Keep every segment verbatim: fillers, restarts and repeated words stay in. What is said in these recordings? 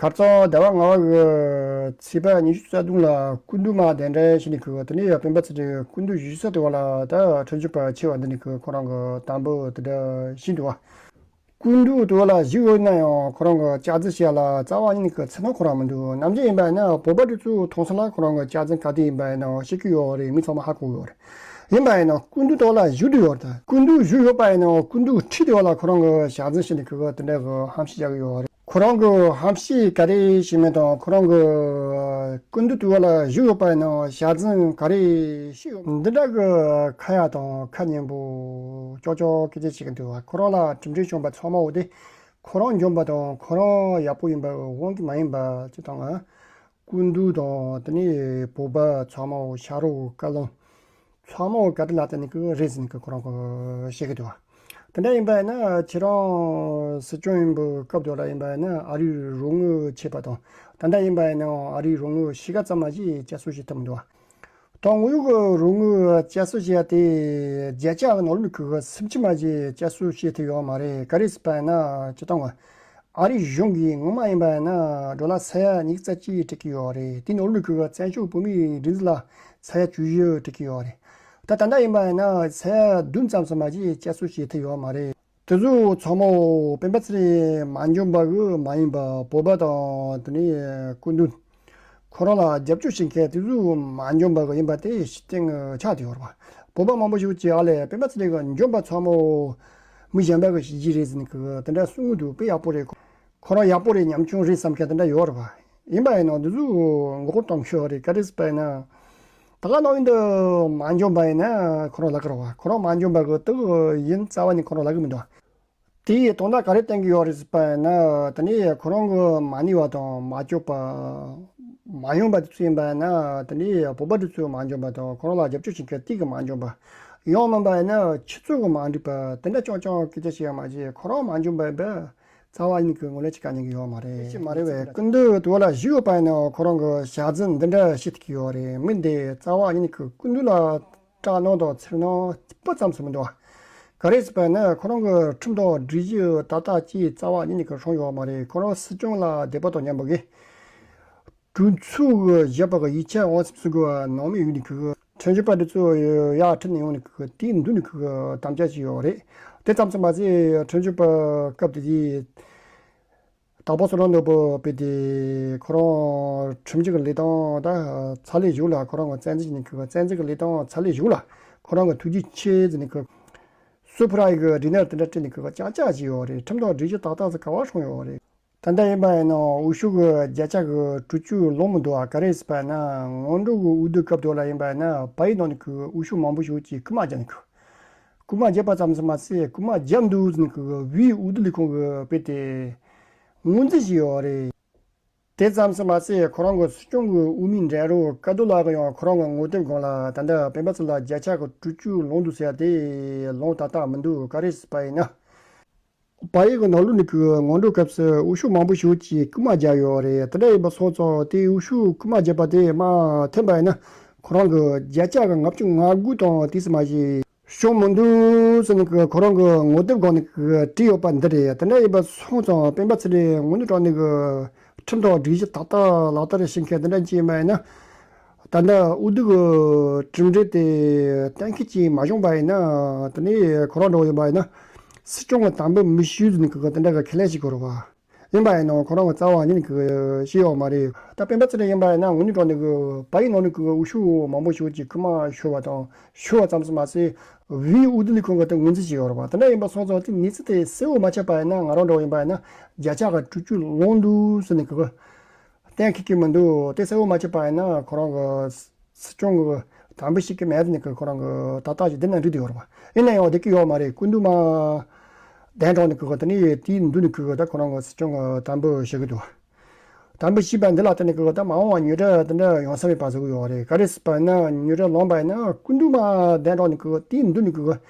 ཁ་རྩང་ཟླ་བ་ལྔ་པ་གི་ཚེས་པ་ཉི་ཤུ་རྩ་གསུམ་ལ་སྐུ་མདུན་མར་གདན་འདྲེན་བྱས་ནས་ཁོ་དེ་ནས་སྤེན་པ་ཚེ་རིང་སྐུ་མདུན་བཞུགས་ས་དེ་བ་ལ་ད་ཁྲིམས་ཞིབ་པ་ཆེ་བ་འདི་ནས་ཁོ་ཁོ་རང་གི་དམ་བུ་དེ་འདྲ་བྱས་འདུག་བ། སྐུ་མདུན་དེ་བ་ལ་བཞུགས་ཡོད་ན་ཡང་ཁོ་རང་གི་སྐྱག་རྫུན་བཤད་ལ་རྩ་བ་ཉིད་ནས་ཁོ་ཚིག་ནོར་ཁོ་རང་མི་འདུག་ནམ་རྒྱུན་ཡིན་པ་ཡིན་ན་བོད་པ་དེ་ཚོ་མཐོང་ས་ལ་ཁོ་རང་གི་སྐྱག་རྫུན་ག་དུས་ཡིན་པ་ཡིན་ནའང་བཤད་ཀྱི་ཡོད་རེད། མི་ཚང་མ་ཧ་གོ་ཡོད་རེད། ཡིན་པ་ཡིན་ན་སྐུ་མདུན་དེ་བ་ལ་བཞུགས་དུ་ཡོད་རེད། སྐུ་མདུན་བཞུགས་ཡོད་པ་ཡིན་ནའང་སྐུ་མདུན་ཁྲི་དེ་བ་ལ་ཁོ་རང་གི་སྐྱག་རྫུན་བཤད་ནས་ཁོ་གི་དེ་འདྲ་གི་ཧམ་བཤད་རྒྱག་གི་ཡོད་རེད། ཁོ་རང་གི་ཧམ་བཤད་ག་རེ་བྱས་མེད་དང་ཁོ་རང་གི་སྐུ་མདུན་དེ་བ་ལ་བཞུགས་ཡོད་པ་ཡིན་ནའང་སྐྱག་རྫུན་ག་རེ་བཤད་ཡོད་འདི་འདྲ་གི་ཁ་ཡ་དང་ཁ་སྙན་པོ་ཅོག་ཅོག་སྐད་ཆ་བཤད་གི་འདུག་བ། ཁོ་རང་ལ་གྲུབ་འབྲས་བྱུང་པ་ཚང་མ་འོ་དེ་ཁོ་རང་འཇོན་པ་དང་ཁོ་རང་ཡག་པོ་ཡིན་པ་དབང་གིས་མ་ཡིན་པ་ཅི་དང་། སྐུ་མདུན་དང་དེ་ནས་བོད་པ་ཚང་མ་ཤ་རོགས་བཀའ་བློན་ཚང་མ་བཀའ་དྲིན་ལ་བརྟེན་ནས་ཀྱི་རེད་ཟེར་ནས་ཀྱི་ཁོ་རང་གི་བཤད་ཀྱི་འདུག་དེ་འདྲ་ཡིན་པ་ཡིན་ན་ཁྱེད་རང་སྲིད་སྐྱོང་ཡིན་པའི་སྐབས་དེ་ལ་ཡིན་པ་ཡིན་ན་ཨ་རིའི་རོགས་དངུལ་ཆད་པ་དང་། ད་ལྟ་ཡིན་པ་ཡིན་ནའང་ཨ་རིའི་རོགས་དངུལ་ཕྱེད་ཀ་ཙམ་མ་ཞིག་བསྐྱར་གསོ་བྱེད་ཐུབ་མི་འདུག་ད་དངོས་ཡོད་ཀྱི་རོགས་དངུལ་བསྐྱར་གསོ་བྱས་ཏེ་བརྒྱ་ཆ་གི་ནང་ལོགས་ནས་ཁོ་གི་སུམ་ཅུ་མ་ཞིག་བསྐྱར་གསོ་བྱེད་ཐུབ་ཡོད་མ་རེད། ག་རེ་ཟེར་བ་ཡིན་ན་སྤྱིར་བཏང་ཨ་རིའི་གཞུང་གིས་སྔོན་མ་ཡིན་པ་ཡིན་ན་ཌོ་ལར་ས་ཡ་ཉི་ཤུ་རྩ་གཅིག་སྤྲད་ཀྱི་ཡོད་རེད། དེའི་ནང་ལོགས་ནས་ཁོ་གི་བཙན་བྱོལ་བོད་མིའི་སྒྲིག་འཛུགས་ལ་ས་ཡ་བཅུ་བཞི་སྤྲད་ཀྱི་ཡོད་རེད། ད་ད་ལྟ་ཡིན་པ་ཡིན་ན་ས་ཡ་བདུན་ཙམ་ཙམ་མ་ཞིག་བསྐྱར་གསོ་བྱེད་ཐུབ་ཡོད་མ་རེད། དེ་ཚོ་ཚང་མ་སྤེན་པ་ཚེ་རིང་མ་འཇོན་པ་གི་མ་ཡིན་པ་བོད་པ་དང་དེ་ནས་སྐུ་མདུན་ཁོ་རང་ལ་རྒྱབ་སྐྱོར་བྱེད་མཁན་དེ་ཚོ་མ་འཇོན་པ་གི་ཡིན་པ་དེ་གཏན་ཆགས་ཏེ་ཡོད་རེད་པ། བོད་པ་མང་པོ་ཞིག་གིས་ཨ་ལས་སྤེན་པ་ཚེ་རིང་གི་འཇོན་པ་ཚང་མ་མི་གཞན་པ་གི་བྱས་རྗེས་རེད་ཟེར་ནས་གི་དེ་འདྲ་གསུང་གི་འདུག་དཔེ་ཡག་པོ་རེད། ཁོ་རང་ཡག་པོ་རེད་ཉམ་ཆུང་རེད་བསམ་མཁན་དེ་འདྲ་ཡོད་རེད་པ། ཡིན་པ་ཡིན་ནའང་འདི་ཚོ་མགོ་སྐོར་གཏོང་ཤོག་རེད། ག་རེ་ཟེར་བ་ཡིན་ན། ད་ག་ནང་བཞིན་དུ་མ་འཇོན་པ་ཡིན་ན་ཁོ་རང་ལབ་ཀྱི་རེད་པ། ཁོ་རང་མ་འཇོན་པ་གི་དེ་གི་ཡིན་རྩ་བ་ནས་ཁོ་རང་ལབ་ཀྱི་མི་འདུག་དེ་ཡིས་དོན་དག་ག་རེ་བསྟན་གྱི་ཡོད་རེད་ཟེར་བ་ཡིན་ན། དེ་ནས་ཁོ་རང་གི་མ་ནུས་པ་དང་མ་སྐྱོབ་པ། མ་ཡོང་པ་དེ་ཚོ་ཡིན་པ་ཡིན་ན་དེ་ནས་བོད་པ་དེ་ཚོས་མ་འཇོན་པ་དང་ཁོ་རང་ལ་རྒྱབ་སྐྱོར་བྱེད་མཁན་དེ་གི་མ་འཇོན་པ། ཡང་མིན་པ་ཡིན་ན་ཆུ་ཚོད་གི་མ་འགྲིག་པ་དེ་འདྲ་རྐྱང་རྐྱང་སྐད་ཆ་བཤད་ཡ་མ་བྱས་ཁོ་རང་མ་འཇོན་པ་ཡིན་པ། རྩ་བ་ཉིད་ཀྱི་ངོས་ལེན་བྱེད་མཁན་ཉན་གྱི་ཡོད་མ་རེད། ཅི་མ་རེད་པས། སྐུ་མདུན་དེ་བ་ལ་བཞུགས་ཡོད་པ་ཡིན་ནའང་ཁོ་རང་གི་ཞལ་འཛིན་འདི་འདྲ་བྱེད་ཐུབ་ཀྱི་ཡོད་རེད། མི་འདི་རྩ་བ་ཉིད་ཀྱི་སྐུ་མདུན་ལ་སྐྲག་སྣང་དང་འཚེར་སྣང་སྤུ་ཙམ་ཞིག་མི་འདུག་ག་རེ་ཟེར་བ་ཡིན་ན་ཁོ་རང་གི་ཁྲིམས་དང་སྒྲིག་གཞི་ཏག་ཏག་ཅིག་རྩ་བ་ཉིད་ནས་ཀྱི་སྲུང་ཡོད་མ་རེད། ཁོ་རང་སྲིད་སྐྱོང་ལ་དད་པ་དང་མཉམ་པོ་གིས། གྲོས་ཚོགས་ཀྱི་བཞག་པ་གི་ཡིག་ཆ་འོང་སེམས་སུ་གི་ནང་མི་ཡོད་ནི་གི་ཁྲིམས་ཞིབ་པ་འདི་ཚོ་ཡར་ཁྲིད་ནས་ཡོང་ནི་གི་དེའི་མདུན་ནི་གི་དམ་བཅའ་ཞིག་ཡོད་རེད། དེ་ཙམ་ཙམ་མ་ཟད་ཁྲིམས་ཞིབ་པ་སྐབས་དེ་དུས་དྭགས་པོ་བསོད་ནམས་ནོར་བུ་དཔེ་དེ་ཁོ་རང་ཁྲིམས་ཞིབ་ཀྱི་ལས་སྟངས་ད་ཚར་ལས་བཞུགས་ལ་ཁོ་རང་གི་བཙན་འཛུལ་ནི་གི་བཙན་འཛུལ་གྱི་ལས་སྟངས་ཚར་ལས་བཞུགས་ལ་ཁོ་རང་གི་ཐུགས་རྗེ་ཆེ་ཟེར་ནི་གི་སུ་ཕུ་ར་ཡི་གི་འབྲི་ནར་དེ་འདྲ་སྤྲད་ནི་གི་ཅག་ཅག་ཞིག་ཡོད་རེད། ཁྲིམས་དང་སྒྲིག་གཞི་ཏག་ཏག་ཟེར་ག་བ་སྲུང་ཡོད་རེད། ད་ལྟ་ཡིན་པ་ཡིན་ནའང་འོས་ཤོག་གི་བརྒྱ་ཆ་གི་དྲུག་ཅུ་ལོངས་མི་འདུག་བ། ག་རེ་ཟེར་བ་ན་སྔོན་འགྲོ་གི་འོས་བསྡུ་སྐབས་དེ་ལ་ཡིན་པ་ཡིན་ན་བལ་ཡུལ་ནང་ནས་གི་འོས་ཤོག་མང་པོ་ཞིག་གིས་རྐུ་མ་བརྒྱབ་ནས་གི། རྐུ་མ་བརྒྱབ་པ་ཙམ་ཞིག་མ་ཟད་རྐུ་མ་བརྒྱབ་འདུག་ཟེར་ནས་གི་བོད་འོས་བསྡུ་ལས་ཁུངས་གི་དཔེ་དེ་ངོས་འཛིན་བྱས་ཡོད་རེད། དེ་ཙམ་ཞིག་མ་ཟད་ཁོ་རང་གི་སྲིད་སྐྱོང་གི་དབུ་མའི་འབྲེལ་རོགས་བཀའ་སྡོད་ལགས་ཀྱིས་ཡང་ཁོ་རང་གི་ངོ་དེབ་སྒང་ལ་ད་ལྟ་སྤེན་པ་ཚེ་རིང་ལ་བརྒྱ་ཆ་གི་དྲུག་ཅུ་ལོངས་འདུག་ཟེར་ཡ་དེ་ལོངས་ཏག་ཏག་མི་འདུག་ག་རེ་ཟེར་བ་ཡིན་ན། བལ་ཡུལ་གྱི་ནང་ལོགས་ནས་ཀྱི་སྔོན་འགྲོ་སྐབས་སུ་འོས་ཤོག་མང་པོ་ཞིག་གིས་རྐུ་མ་བརྒྱབ་ཡོད་རེད། དེ་འདྲ་ཡིན་པ་སོང་ཙང་དེ་འོས་ཤོག་རྐུ་མ་བརྒྱབ་པ་དེ་མར་འཐེན་པ་ཡིན་ན་ཁོ་རང་གི་བརྒྱ་ཆ་གི་ལྔ་བཅུ་ང་དགུ་དང་དེ་ཙམ་མ་ཞིག་བྱུང་མི་འདུག་ཟེར་ནས་ཀྱི་ཁོ་རང་གི་ངོ་དེབ་སྒང་ནས་ཀྱི་བྲིས་ཡོད་པ་འདི་རེད། དེ་འདྲ་ཡིན་པ་སོང་ཙང་སྤེན་པ་ཚེ་རིང་དངོས་གནས་དྲང་གནས་ཀྱི་ཁྲིམས་དང་སྒྲིག་གཞི་ཏག་ཏག་ལག་བསྟར་བྱེད་མཁན་དེ་འདྲ་ཅིག་ཡིན་པ་ཡིན་ན། ད་ལྟ་འོས་བསྡུ་གི་གྲུབ་འབྲས་དེ་གཏན་འཁེལ་ཅིག་མ་བྱུང་པ་ཡིན་ན། དེ་ནས་ཁོ་རང་འདྲ་བོ་ཡིན་པ་ཡིན་ན་སྲིད་སྐྱོང་གི་དམ་པའི་མི་ཞུ་ཟེར་ནས་གི་དེ་འདྲ་གི་ཁས་ལེན་བྱེད་དགོས་རེད་བ། ཡིན་པ་ཡིན་ནའང་ཁོ་རང་གི་རྩ་བ་ཉིད་ནས་གི་ཤེས་ཡོད་མ་རེད། ད་སྤེན་པ་ཚེ་རིང་ཡིན་པ་ཡིན་ན་དངོས་གནས་དྲང་གནས་གི་བལ་ཡུལ་ནང་ནས་གི་འོས་ཤོག་མང་པོ་ཞིག་གིས་རྐུ་མ་ཤོར་བ་དང་ཤོར་བ་ཙམ་ཞིག་མ་ཟད་བོད་འོས་བསྡུ་ལས་ཁུངས་གི་དེ་ངོས་འཛིན་བྱས་ཡོད་རེད་བ། དེ་འདྲ་ཡིན་པ་སོང་ཙང་དེ་གནས་ཚུལ་དེ་གསལ་བོ་མ་ཆགས་པ་ཡིན་ན་ང་རང་འདྲ་བོ་ཡིན་པ་ཡིན་ན་བརྒྱ་ཆ་གི་དྲུག་ཅུ་ལོངས་འདུག་ཟེར་ནས་གི་གཏན་འཁེལ་གྱི་མི་འདུག་དེ་གསལ་བོ་མ་ཆགས་པ་ཡིན་ན་ཁོ་རང་གི་སྲིད་སྐྱོང་གི་དམ་པོ་ཞིག་གི་མེད་ནི་གི་ཁོ་རང་གི་ཏག་ཏག་ཞིག་འདི་ན་འགྲིག་དུ་ཡོད་རེད་པ། ཡིན་ན་ཡང་བསྡད་ཀྱི་ཡོད་མ་རེད། སྐུ་མདུན་མར་གདན་དྲངས་ནི་གི་དེ་ནས་དེའི་མདུན་ནས་གི་ད་ཁོ་རང་གི་སྲིད་སྐྱོང་གི་དམ་པོ་བྱེད་ཀྱི་འདུག་དམ་པོ་བྱས་པ་འདི་ལ་བརྟེན་ནས་གི་ད་མ་འོངས་པ་མྱུར་དུ་དེ་འདྲ་ཡོང་ས་མེད་པ་བཟོ་གི་ཡོད་རེད། ག་རེ་ཟེར་བ་ཡིན་ན་མྱུར་དུ་ལངས་པ་ཡིན་ན་སྐུ་མདུན་མར་གདན་དྲངས་ནི་གི་དེའི་མདུན་ནས་གི་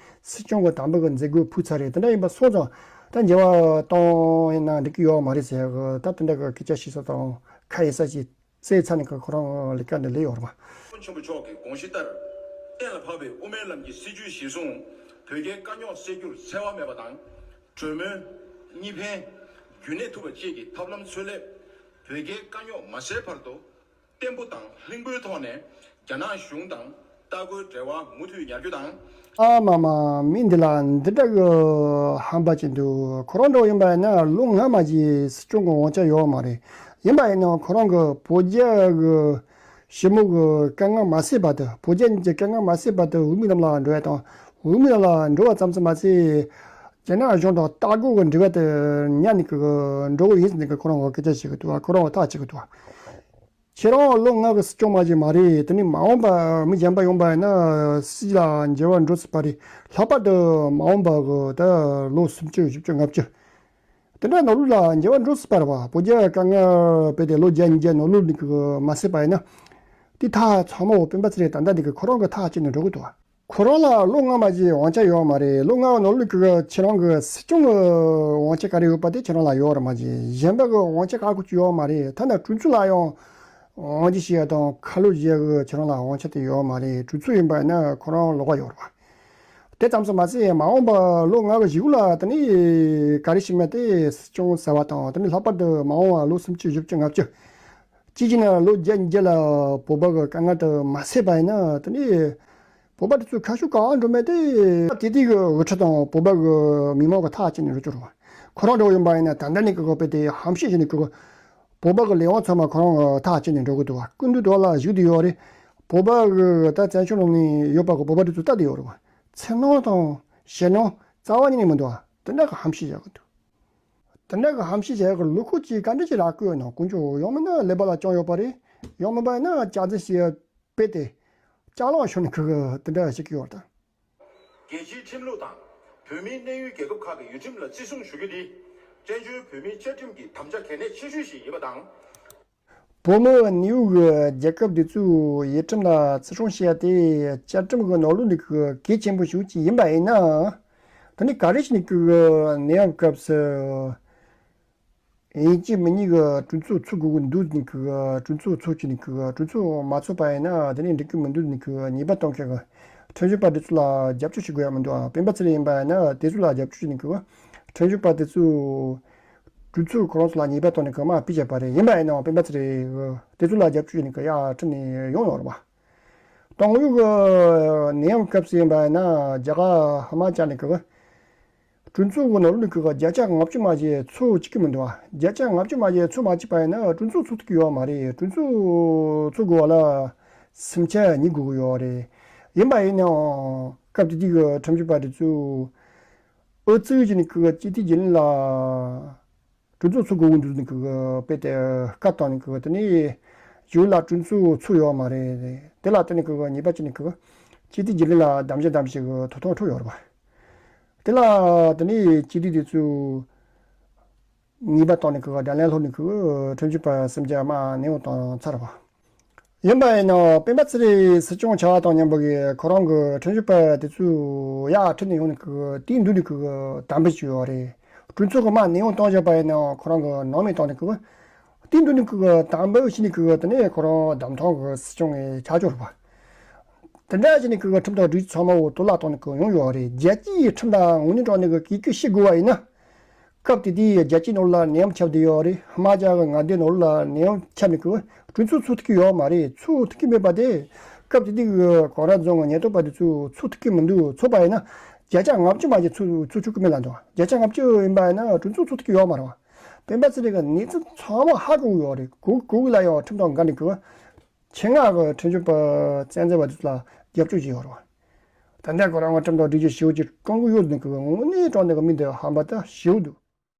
སྲིད་སྐྱོང་གི་དམ་པོ་གི་མཛད་སྒོ་ཕུལ་ཚར་རེད། དེ་འདྲ་ཡིན་པ་སོང་ཙང་ད་འགྱུར་བ་གཏོང་ཡིན་ན་འགྲིག་གི་ཡོད་མ་རེད་ཟེར་གི་ད་དེ་འདྲ་གི་སྐད་ཆ་བཤད་ས་དང་ཁ་ཡེ་ས་ཞིག་སེལ་ཚར་ནས་ཁོ་རང་ལས་ཀ་འདི་ལས་ཡོད་རེད་པ། ཆེན་པོ་མཆོག་གི་དགོངས་གཞི་ལྟར། གཏན་ལ་ཕབ་པའི་དབུ་མའི་ལམ་གྱི་སྲིད་བྱུས་གཞིར་བཟུང་། བོད་རྒྱའི་དཀའ་རྙོག་སེལ་རྒྱུར་འཚེ་བ་མེད་པ་དང་། གྲོས་མོལ། གཉིས་ཕན། རྒྱུན་གནས་ཐུབ་པ་བཅས་ཀྱི་ཐབས་ལམ་འཚོལ་སླད། བོད་རྒྱའི་དཀའ་རྙོག་མ་སེལ་བར་དུ། བརྟན་པོ་དང་ལྷིང་པོའི་ཐོག་ནས་རྒྱ་ནག་གཞུང་དང་ལྟ་སྐོར་འབྲེལ་བ་མུ་མཐུད་ཉར་རྒྱུ་དང་། ཨ་མ་མ། མི་འདི་ལ་འདི་འདྲ་གི་ཧམ་པ་ཅིག་འདུག་ཁོ་རང་འདྲ་བོ་ཡིན་པ་ཡིན་ན་ལོ་སྔ་མ་གྱི་སྲིད་སྐྱོང་གི་དབང་ཆ་ཡོད་མ་རེད། ཡིན་པ་ཡིན་ན་ཁོ་རང་གི་བོད་རྒྱ་གི་ཞི་མོལ་གི་དཀའ་ངལ་མ་སེལ་བར་དུ། བོད་རྒྱ་གཉིས་ཀྱི་དཀའ་ངལ་མ་སེལ་བར་དུ་འོས་མི་རྣམས་ལ་འགྲོ་ཡ་དང་། འོས་མི་རྣམས་ལ་འགྲོ་བ་ཙམ་ཙམ་མ་ཟད། རྒྱ་ནག་གཞུང་དང་ལྟ་སྐོར་གྱི་འབྲེལ་བ་དེ་ཉར་ནས་ཀྱི་འགྲོ་གི་ཡིན་ཟེར་ནས་ཀྱི་ཁོ་རང་གི་སྐད་ཆ་བཤད་ཀྱི་འདུག་ཁོ་རང་གི་ཐག་བཅད་ཀྱི་འདུག་ཁྱེད་རང་ལོ་ལྔ་གི་སྲིད་སྐྱོང་མ་ཅིག་མ་རེད། དེ་ནས་མ་འོངས་པ་མི་གཞན་པ་ཡོང་པ་ཡིན་ན་སྲིད་ལ་འགྱུར་བ་འགྲོ་སྲིད་པ་རེད། ལྷག་པར་དུ་མ་འོངས་པ་གི་ད་ལོ་སུམ་ཅུ་བཞི་བཅུ་ལྔ་བཅུ། དེ་འདྲ་ནོར་ལུག་ལ་འགྱུར་བ་འགྲོ་སྲིད་པ་རེད་བ། བོད་རྒྱ་དཀའ་ངལ་བོད་དེ་ལོ་བརྒྱ་ཉིས་བརྒྱ་ནོར་ལུག་ནི་གི་མ་སྲིད་པ་ཡིན་ན། དེ་ཐག་ཚང་མ་འོ་སྤེན་པ་ཚེ་རིང་ད་ལྟ་འདི་གི་ཁོ་རང་གི་ཐག་བཅད་ནས་འགྲོ་གི་འདུག་བ། ཁོ་རང་ལ་ལོ་སྔ་མ་ཅིག་དབང་ཆ་ཡོད་མ་རེད། ལོ་སྔ་བ་ནོར་ལུག་གི་ཁྱེད་རང་གི་སྲིད་སྐྱོང་གི་དབང་ཆ་ག་རེ་ཡོད་པ་དེ་ཁྱེད་རང་ལ་ཡོད་རེད་མ་གཞི་གཞན་པ་གི་དབང་ཆ་ག་གོ་ཅིག་ཡོད་མ་རེད། ཐ་ན་གྲོས་ཚོགས་ལ་ཡང་དབང་ཆ་བཤད་ཡ་དང་ཁ་ལོ་བཞེས་གི་ཁྱེད་རང་ལ་དབང་ཆ་དེ་ཡོད་མ་རེད། གྲོས་ཚོགས་ཡིན་པ་ཡིན་ན་ཁོ་རང་ལོགས་ཀ་ཡོད་རེད་བ། དེ་ཙམ་དུ་མ་ཟད་མ་འོངས་པ་ལོ་ལྔ་གི་གཞུག་ལ་དེ་ནི་ག་རེ་ཞིག་མེད་དེ་སྲིད་སྐྱོང་ཟེར་བ་དང་དེ་ནི་ལྷག་པར་དུ་མ་འོངས་པ་ལོ་སུམ་ཅུ་བཞི་བཅུ་ལྔ་བཅུ། གཅིག་བྱས་ན་ལོ་བརྒྱ་ཉིས་བརྒྱ་ལ་བོད་པ་གི་དཀའ་ངལ་དེ་མ་སེལ་བ་ཡིན་ན་དེ་ནི་བོད་པ་དེ་ཚོ་ཁ་ཤུགས་གང་འགྲོ་མེད་དེ་དེ་དུས་ཀྱི་དབུ་ཁྲིད་དང་བོད་པ་གི་མི་མང་གི་ཐག་བཅད་ནས་རུ་སྐྱོར་བ། ཁོ་རང་འདྲ་བོ་ཡིན་པ་ཡིན་ན་ད་ལྟ་ནས་ཀྱི་དཔེ་དེ་ཧམ་བཤད་བྱས་ནས་ཀྱི་བོད་པ་གི་ལས་དབང་ཚང་མ་ཁོ་རང་གི་ཐག་བཅད་ནས་འགྲོ་གི་འདུག་བ། སྐུ་མདུན་དུ་ལ་བཞུགས་བསྡད་ཡོད་རེད། བོད་པ་གི་ད་བཙན་བྱོལ་ནང་ནས་ཡོད་པ་གི་བོད་པ་དེ་ཚོ་ལྟ་བསྡད་ཡོད་རེད་བ། འཚེར་སྣང་དང་ཞེད་སྣང་རྩ་བ་ཉིད་ནས་མི་འདུག་བ། དེ་འདྲ་གི་ཧམ་བཤད་བྱེད་ཀྱི་འདུག་དེ་འདྲ་གི་ཧམ་བཤད་བྱེད་ཀྱི་ལུགས་ཁུལ་གྱིས་ག་འདྲ་ཞིག་རག་གི་ཡོད་ན་དཀོན་མཆོག་ཡང་མིན་ན་ཀླད་པ་ལ་རྐྱང་ཡོད་པ་རེད། ཡང་མིན་པ་ཡིན་ན་སྐྱག་རྫུན་ཞིག་དཔེ་དེ་ལྕགས་ལམ་ཤོར་ནས་ཁུ་གི་དེ་འདྲ་ཞིག་གི་ཡོད་དང་། རྒྱལ་སྤྱིའི་ཁྲིམས་ལུགས་དང་། བོད་མིའི་གནས་ཡུལ་རྒྱལ་ཁབ་ཁག་གི་ཡུལ་ཁྲིམས་ལ་བརྩི་སྲུང་ཞུ་རྒྱུ་དེ། བཙན་བྱོལ་བོད་མིའི་བཅའ་ཁྲིམས་ཀྱི་དམ་བཅའ་གལ་གནད་ཆེ་ཤོས་ཤིག་ཡིན་པ་དང་། བོད་མི་ནིའུ་གི་རྒྱལ་ཁབ་འདི་ཚོའི་ཡུལ་ཁྲིམས་ལ་བརྩི་སྲུང་བྱེད་ཡ་དེ་བཅའ་ཁྲིམས་ཀྱི་ནང་ལོགས་ནས་གལ་ཆེན་པོ་ཞིག་ཅིག་ཡིན་པ་ཡིན་ན། ད་ནི་ག་རེ་ཞིག་ནས་གི་གནས་བབ་སྐབས་སུ། ཡིན་གཅིག་མིན་གཉིས་ཀྱི་གྲོས་ཚོགས་ཚུགས་དགོས་ཀྱི་འདུག་ནི་གི་གྲོས་ཚོགས་ཚུགས་ཀྱི་ནི་གི་གྲོས་ཚོགས་མ་ཚུགས་པ་ཡིན་ན་དེ་ནས་འགྲིག་གི་མི་འདུག་ནི་གི་ཉེས་པ་གཏོང་མཁན་གྱི་ཁྲིམས་ཞིབ་པ་དེ་ཚོ་ལ་རྒྱབ་སྐྱོར་བྱེད་དགོས་ཡ་མི་འདུག་ཨ་སྤེན་པ་ཚེ་རིང་ཡིན་པ་ཡིན་ན་དེ་ཚོ་ལ་རྒྱབ་སྐྱོར་བྱེད་ནི་གི་ཁྲིམས་ཞིབ་པ་དེ་ཚོ་གྲོས་ཚོགས་ཁོ་རང་ཚོ་ལ་ཉེས་པ་གཏོང་ནི་གི་མ་ཕི་བྱས་པ་རེད། ཡིན་པ་ཡིན་ན་སྤེན་པ་ཚེ་རིང་དེ་ཚོ་ལ་རྒྱབ་སྐྱོར་བྱེད་ནི་གི་ཡ་ཁྲིམས་ནས་ཡོང་ཡོང་རེད་པ། དང་ཡོད་གི་ནད་ཡམས་སྐབས་སུ་ཡིན་པ་ཡིན་ན་རྒྱ་གར་ཧི་མ་ཅལ་ནས་གི་གྲོས་ཚོགས་ཀྱི་ནང་ལོགས་ནས་གི་བརྒྱ་ཆ་ལྔ་བཅུ་མ་ཞིག་ཚོགས་བཅུག་གི་མི་འདུག་བ། བརྒྱ་ཆ་ལྔ་བཅུ་མ་ཞིག་ཚོགས་མ་བཅུག་པ་ཡིན་ན་གྲོས་ཚོགས་ཚོགས་ཐུབ་ཀྱི་ཡོད་མ་རེད། གྲོས་ཚོགས་ཚོགས་དགོས་པ་ལ་སེམས་ཆ་ཉིད་དགོས་ཀྱི་ཡོད་རེད། ཡིན་པ་ཡིན་ནའང་སྐབས་དེ་དུས་ཀྱི་ཁྲིམས་ཞིབ་པ་དེ་ཚོས་ཨུ་ཚུགས་བྱས་ནས་གི་སྤྱི་འཐུས་རྒྱུན་ལས་ལ། གྲོས་ཚོགས་ཚོགས་དགོས་ཀྱི་འདུག་ཟེར་ནས་གི་དཔེ་དེ་བཀའ་བཏང་ནས་གི་དེ་ནས་གཞུག་ལ་གྲོས་ཚོགས་ཚོགས་ཡོད་མ་རེད། དེ་ལ་བརྟེན་ནས་གི་ཉེས་པ་བཅད་ནས་གི་སྤྱི་འཐུས་རྒྱུན་ལས་ལ་གདམ་བྱ་གདམ་བྱེད་ཀྱི་ཐོབ་ཐང་འཕྲོག་ཡོད་རེད་པ། དེ་ལ་དེ་ནས་སྤྱི་འཐུས་དེ་ཚོས་ཉེས་པ་བཏང་ནས་གི་དགྲ་ལན་སློག་ནས་གི་ཁྲིམས་ཞིབ་པ་སེམས་རྒྱ་མ་ནེའུ་བཏང་ཚར་བ། ཡིན་པ་ཡིན་ནའང་སྤེན་པ་ཚེ་རིང་སྲིད་སྐྱོང་བྱ་བ་དང་མཉམ་པོ་གི་ཁོ་རང་གི་ཁྲིམས་ཞིབ་པ་དེ་ཚོས་ཡར་ཁྲིད་ནས་ཡོང་ནས་གི་དེའི་མདུན་དུ་གི་དམ་འབུལ་ཞུས་ཡོད་རེད། གྲོས་ཚོགས་གི་མ་ནེའུ་བཏང་བཞག་པ་ཡིན་ནའང་ཁོ་རང་གི་ནང་མི་བཏང་ནས་གི་དེའི་མདུན་དུ་གི་དམ་འབུལ་ཞུས་ནས་གི་དེ་ནས་ཁོ་རང་བདམས་ཐོན་གི་སྲིད་སྐྱོང་གི་ཆ་འཇོག་རེད་པ། དེ་འདྲ་བྱས་ནས་གི་ཁྲིམས་དང་སྒྲིག་གཞི་ཚང་མ་འོ་དོ་ལ་བཏང་ནས་གི་ཡོང་ཡོད་རེད། རྒྱལ་སྤྱིའི་ཁྲིམས་དང་དངོས་གནས་དྲང་གནས་གི་གི་གི་ཤི་དགོས་པ་ཡིན་ན། སྐབས་དེ་དུས་རྒྱལ་སྤྱིའི་ནང་ལ་ནད་ཡམས་ཁྱབ་བསྡད་ཡོད་རེད། ཧི་མ་ཅལ་གྱི་མངའ་སྡེ་ནང་ལ་ནད་ཡམས་ཁྱབ་ནས་གི་གྲོས་ཚོགས་ཚོགས་ཐུབ་ཀྱི་ཡོད་མ་རེད། ཚོགས་ཐུབ་ཀྱི་མེད་པ་དེ་སྐབས་དེ་དུས་ཀྱི་ཀོང་ར་རྫོང་གི་ཉེན་རྟོག་པ་དེ་ཚོས་ཚོགས་ཐུབ་ཀྱི་མི་འདུག་ཚོགས་པ་ཡིན་ན་བརྒྱ་ཆ་ལྔ་བཅུ་མ་ཞིག་ཚོགས་ཚོགས་ཆོག་གི་མེད་ལབ་འདུག་བརྒྱ་ཆ་ལྔ་བཅུ་ཡིན་པ་ཡིན་ན་གྲོས་ཚོགས་ཚོགས་ཐུབ་ཀྱི་ཡོད་མ་རེད་བ། སྤེན་པ་ཚེ་རིང་གི་གནས་ཚུལ་ཚང་མ་ཧ་གོ་གི་ཡོད་རེད། གོ་གོ་གི་ལ་ཡང་ཁྲིམས་དང་འགལ་ནས་གི་ཆེད་མངགས་ཀྱི་ཁྲིམས་ཞིབ་པ་བཙན་འཛུལ་བ་དེ་ཚོ་ལ་རྒྱབ་སྐྱོར་བྱས་ཡོད་རེད་བ། ད་ལྟ་ཁོ་རང་གི་ཁྲིམས་དང་སྒྲིག་གཞི་ཞེ་པོ་ཅིག་བཀང་གི་ཡོད་ཟེར་ནས་གི་དངོས་གནས་དྲང་གནས་ཀྱི་མི་འདི་ཧམ་པ་ད་ཞེ་པོ་འདུག